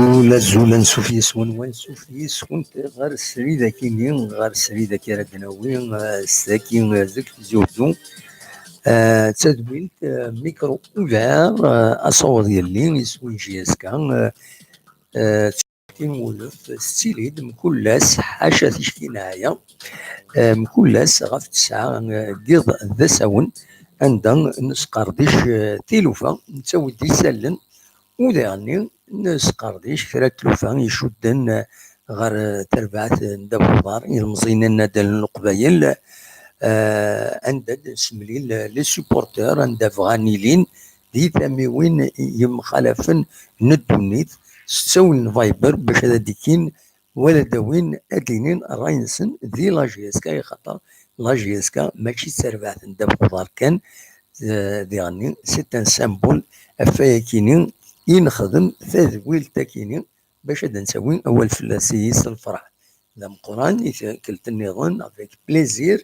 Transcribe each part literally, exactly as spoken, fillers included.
Azul, azul, ansuf yes-wen, wansuf yes-went ɣer srid akini, ɣer srid akki ara d-nawi, eh, s daki, eh, deg Tizi Uzzu. Eh, d tadwilt, eh, Micro Ouvert, eh, asawaḍ yelli, iswi J S K, eh, eh, timuleft, tettili-d mkul ass, ḥaca ticki neɛya, eh, mkul ass ɣef tesɛa, eh, n yiḍ d asawen, anda nesqerdic, eh, tilufa, nettawi-d isallen, u daɣenni nesqerdic kra n tlufa icudden, eh, ɣer, eh, terbaɛt n ddabex uḍar, ilemẓiyen n Nadal n Leqbayel, eh, anda d-nessemlil, eh, les supporters, anda bɣan ilin di tamiwin yemxalafen n ddunit, s ttawil n Viber bac ad d-ikkin wala d-awin ad d-inin ṛṛay-nsen di la J S K, axaṭer la J S K mačči d tarbaɛt n ddabex uḍar kan, eh, diɣenni, c'est un symbole, ɣef wayakini i nexdem tadwilt akini, bac ad d-ntawi awal fell-as i s lferḥ d ameqqran i tikkelt nniḍen, avec plaisir,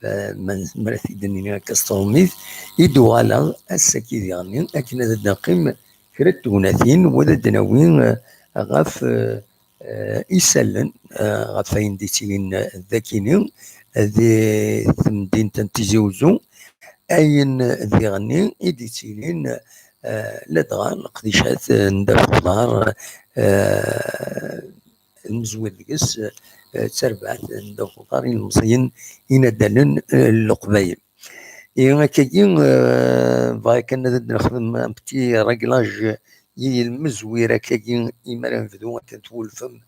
eh, ma nezmer ad t-id-nini akka s tṛumit, i d-uɣaleɣ ass-agi diɣenni, akken ad d-neqqim kra n tegnatin, u ad d-nawi, eh, ɣef, eh, eh, isallen, eh, ɣef wayen d-ittilin, eh, dakini, eh, di temdint n Tizi Uzzu, ayen diɣenni i d-ittilin, eh, ladɣa leqdicat, eh, n ddabex uḍar, eh, nmezwir deg-s, eh, d tarbaɛt n ddabex uḍar ilemẓiyen inaddalen, eh, n Leqbayel. Ihi akkagi, eh, bɣiɣ kan ad d-nexdem un petit réglage i lmezwir akkagi, imi ara nebdu akken twulfem,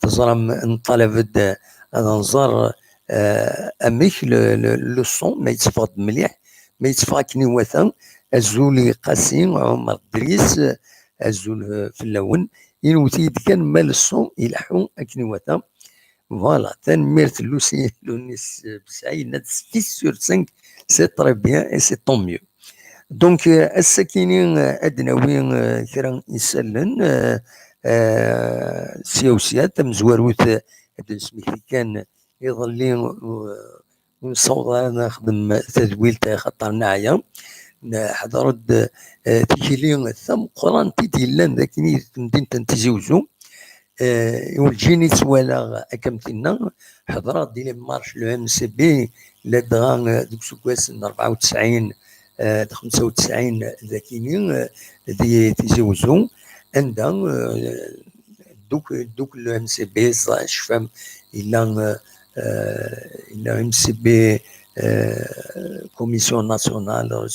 teẓram, nṭalab-d ad nẓer, eh, amek le, le, le son ma yetteffeɣ-d mliḥ, ma yetteffeɣ akken iwata. Azul i Qasi Ɛumer Dris, azul, eh, fell-awen. Inwet-iyi-d kan ma le son ileḥḥu akken iwata. Voilà, tanemmirt Lucie Lunis Besɛi, yenna-d six sur cinq, c'est très bien et c'est tant mieux. Donc, euh, ass-akini, euh, ad d-nawi, euh, kra isallen, euh, euh, sya u sya, tamezwarut, euh, ad d-nesmekti kan iḍelli, euh, ur nessaweḍ ara ad nexdem tadwilt, axaṭer neɛya. Neḥḍer-d, eh, tikli tameqqrant i d-yellan d akken i temdint n Tizi Uzzu. Eh, werǧin i tt-walaɣ akka am tinna. Ḥeḍreɣ di les marches n le M C B, ladɣa, eh, deg useggas n rebɛa u tesɛin, eh, d xemsa u tesɛin dakini, eh, di Tizi Uzzu, anda, eh, dduk-, ddukkel le M C B, tecfam, yella, eh, eh, yella M C B, eh, Commission Nationale,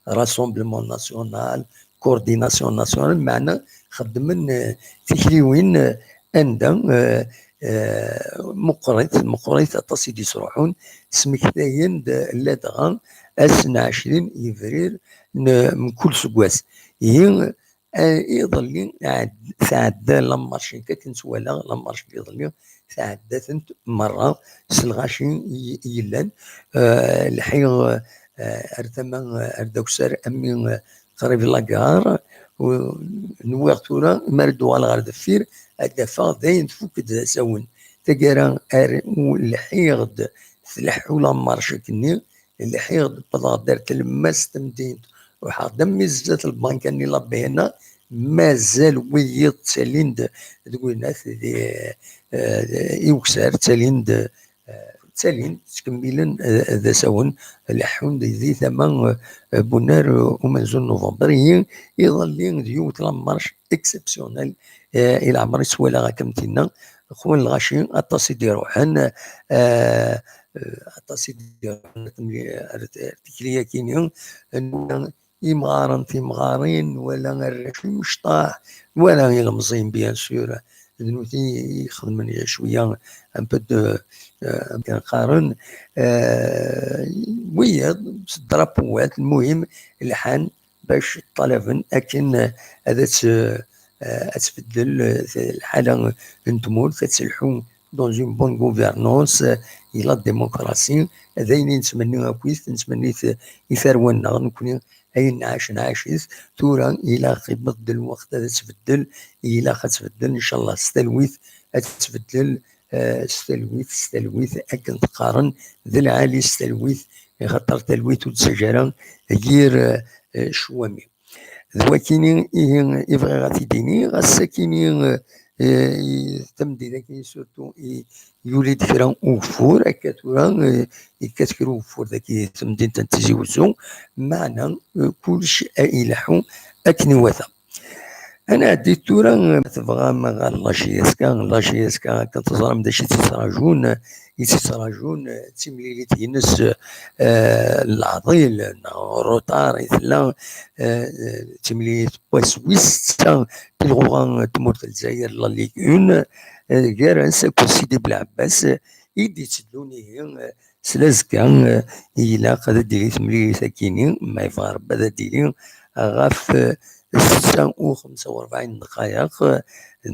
Rassemblement National, Coordination Nationale, meɛna xeddmen, eh, tikliwin, eh, anda, eh, eh, meqqrit, meqqrit aṭas i d-yesruḥun, smektayen-d ladɣa ass n ɛecrin yebrir n mkul seggas. Ihi, eh, iḍelli, ɛed-, tɛedda la marche, nekk akken ttwalaɣ la marche n iḍelli, tɛedda-tent merra s lɣaci i, i yellan. Eh, lḥiɣ, eh, ar tama, eh, ar dawsar, am mi, eh, qrib la gare, u nwiɣ tura, mi ara d-uɣaleɣ ɣer deffir, ad d-afeɣ dayen tfuk-d d asawen. Taggara, ar, u lḥiɣ-d tleḥḥu la marche akkenni, lḥiɣ-d, wwḍeɣ-d ar tlemmast n temdint, ruḥeɣ-d am mi zdat lbanka-nni la B N A, mazal wiyiḍ ttalin-d deg winat di, eh, i uksar, ttalin-d, eh, ttalin, ttkemmilen, eh, d asawen, leḥḥun di, di tama, eh, n unnar, eh, umenzu n Nuvember. Ihi, iḍelli d yiwet la marche exceptionnelle, eh, i leɛmer i tt-walaɣ akka am tinna. Xwan lɣaci, aṭas i d-iruḥen, eh, eh, aṭas i d-iruḥen ar, ar tikli-agi-nni, imɣaren, timɣarin, wala arrac imecṭaḥ, wala ilemẓiyen, bien sûr, d nutni i ixedmen cwiya un peu de, eh, amek ara qqaren, eh, wiyaḍ s drapuwat, lmuhim, lḥan bac ṭalaben akken, eh, ad tt-, eh, ad tbeddel, eh, lḥala n tmurt, ad telḥu dans une bonne gouvernance, eh, i la démocratie, d ayen i nettmenni akkit, nettmenni-t i tarwa-nneɣ, nekkni ayen nɛac, nɛac-it, tura ilaq iwweḍ-d lweqt ad tbeddel, ilaq ad tbeddel, ncallah, s talwit ad tbeddel, eh, s talwit, s talwit, akken teqqaren, d lɛali s talwit, ixaṭer talwit ur d-tettaǧǧa ara yir, eh, ccwami. D wakini ihi i bɣiɣ ad t-id-iniɣ. Ass-akini, eh, eh, i tameddit-agi, surtout, i, yuli-d kra ugeffur, akka tura, eh, yekkat kra ugeffur dagi tamdint n Tizi Wezzu, meɛna, eh, kullec a ileḥḥu akken iwata. Ad nɛeddi tura, eh, ma tebɣam, ɣer la J S K. La J S K, akken teẓram d acu i tt-yettrajun, i tt-yettrajun, eh, d timlilit-ines, eh, n leɛḍil, neɣ en retard i tella, eh, eh, d timlilit n wass wis setta di lɣura n tmurt n Lezzayer, la Ligue un, eh, gar-as akked Sidi Belɛebbas, eh, i d-itteddun ihi, eh, s lazekka, eh, ilaq ad d-tili temlilit-akini, ma yebɣa Rebbi ad d-tili ɣef, eh, setta u xemsa u rebɛin ddqayeq, eh,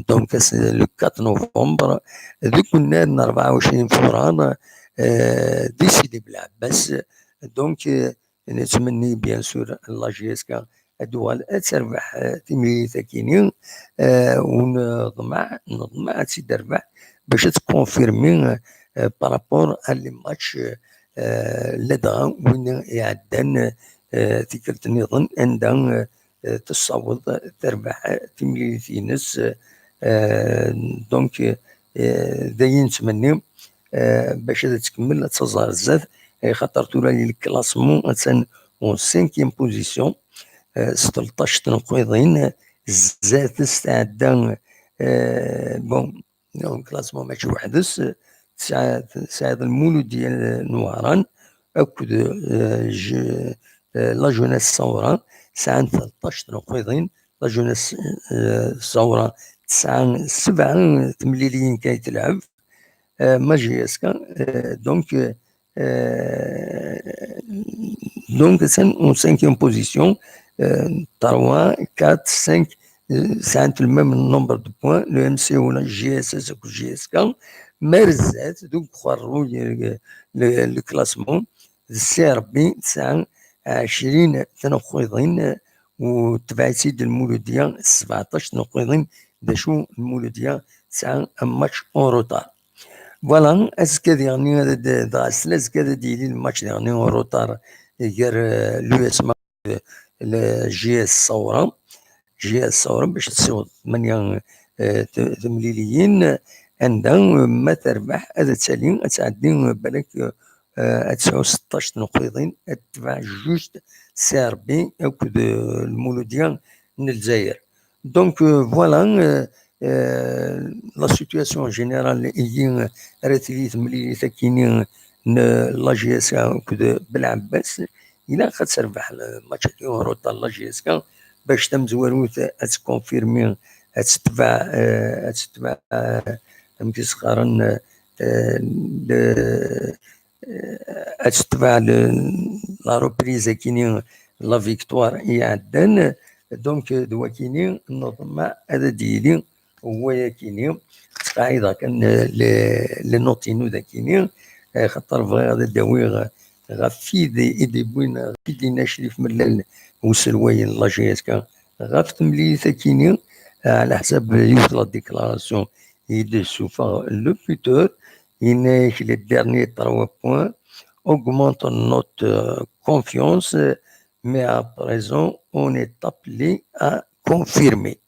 donc ass, le quatre novembre, deg unnar n rebɛa u ɛecrin furan, eh, di Sidi Belɛebbas. Donc, eh, nettmenni, bien sûr, la J S K ad tuɣal ad terbeḥ, eh, timlilit-akini, eh, u neḍmeɛ, neḍmeɛ ad tt-id-terbeḥ bac ad tkonfirmi, eh, par rapport à les matchs, eh, ladɣa win iɛeddan, eh, tikkelt nniḍen anda, eh, tessaweḍ terbeḥ timlilit-ines, eh, donc, eh, d ayen nettmenni, eh, bac ad tkemmel ad taẓ ar zdat, eh, xaṭer tura le classement attan en cinquième position, eh, s tleṭṭac tneqqiḍin, zdat-s tɛedda, eh, bon, le classement mačči weḥd-s, tesɛa, tesɛiḍ Lmuludya n Wehran akked, eh, j-, eh, la Jeunesse Saoura, sɛan tleṭṭac tneqqiḍin, la Jeunesse, eh, Saoura tesɛa sebɛa temliliyin kan i telɛeb, eh, ma J S K, eh, donc, eh, donc, c'est en cinquième position, euh, trois, quatre, cinq, euh, c'est le même nombre de points. Le M C O, la G S S, le G S K, mais zdat, donc, croire le, le, le classement, le C R B, c'est un, عشرين تنقيضين, وتبعتي المولودية سبعطاش تنقيضين, داشو المولودية c'est un match en retard. Voilà, azekka diɣen, dɣa s azekka ad d-yili lmatch diɣen en retard gar, eh, l'U S M A d la J S Saoura. J S Saoura bac ad tessiweḍ tmanya, eh, t-, temliliyin, anda, eh, ma terbeḥ ad tali, ad tɛeddi, eh, balak, eh, ad tesɛu seṭṭac tneqqiḍin, ad tebɛ juste C R B akked, eh, Lmuludya n Lezzayer. Donc, euh, voilà, euh, euh, la situation générale ihi, euh, ara tili temlilit akini n la J S K akked Belɛebbas. Ilaq ad terbeḥ lmatch-agi en retard la J S K bac tamezwarut ad tkonfirmi, ad tetbeɛ, euh, ad tetbeɛ, euh, amek i s-qqaren, euh, le, euh, ad tetbeɛ le, la reprise akini, la victoire iɛeddan. Donc, d wakini neḍmeɛ ad d-yili wayakini. Ttqaɛideɣ kan, euh, le, le note-inu dakini, euh, xaṭer bɣiɣ ad d-awiɣ ɣef wid i d-yewwin, ɣef i d-yenna Crif Mellal, uselway n la J S K, ɣef temlilit akini, ɛla ḥsab yiwet la déclaration i d-yessufeɣ le buteur, yenna-yak les derniers trois points augmentent notre, euh, confiance, mais à présent, on est appelé à confirmer.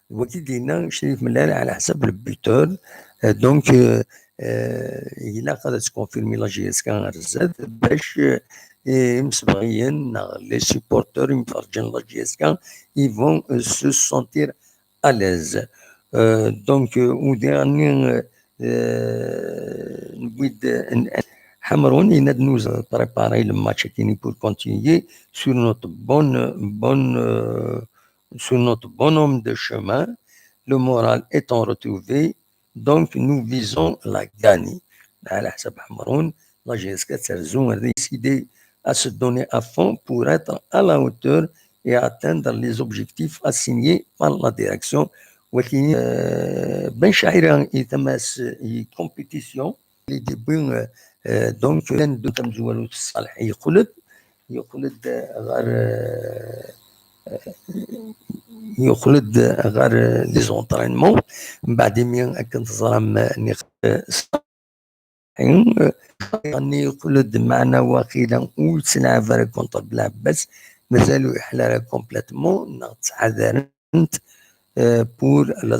Wagi d-yenna Crif Mellal ɛla ḥsab le buteur. Euh, donc, euh, euh, ilaq ad tkonfirmi la J S K ar zdat, bac, euh, imsebɣiyen neɣ les supporters imferrǧen n la J S K, ils vont, euh, se sentir à l'aise. Euh, donc, euh, au dernier, euh, euh, n-, n-, Ḥamrun yenna-d, nous préparer le match akini pour continuer sur notre bonne, bonne, euh, sur notre bonhomme de chemin. Le moral étant retrouvé, donc nous visons la gagne. Ɛla ḥsab Ḥamrun, la J S K terzu, elle est décidée à se donner à fond pour être à la hauteur et atteindre les objectifs assignés par la direction. Wagi, euh, Ben Chaira i tama-s i compétition, i d-yewwi, euh, euh, donc, llan ddukla tamezwarut Ṣaleḥ yeqqel-d, yeqqel-d ɣer, euh, yeqqel-d ɣer, euh, les entraînements. Mbeɛd imi, akken teẓram, euh, nix-, euh, yeqqel-d, meɛna waqila ur yettlɛab ara contre Belɛebbas, mazal ur yeḥla ara complètement, neɣ ttḥadarent, euh, pour la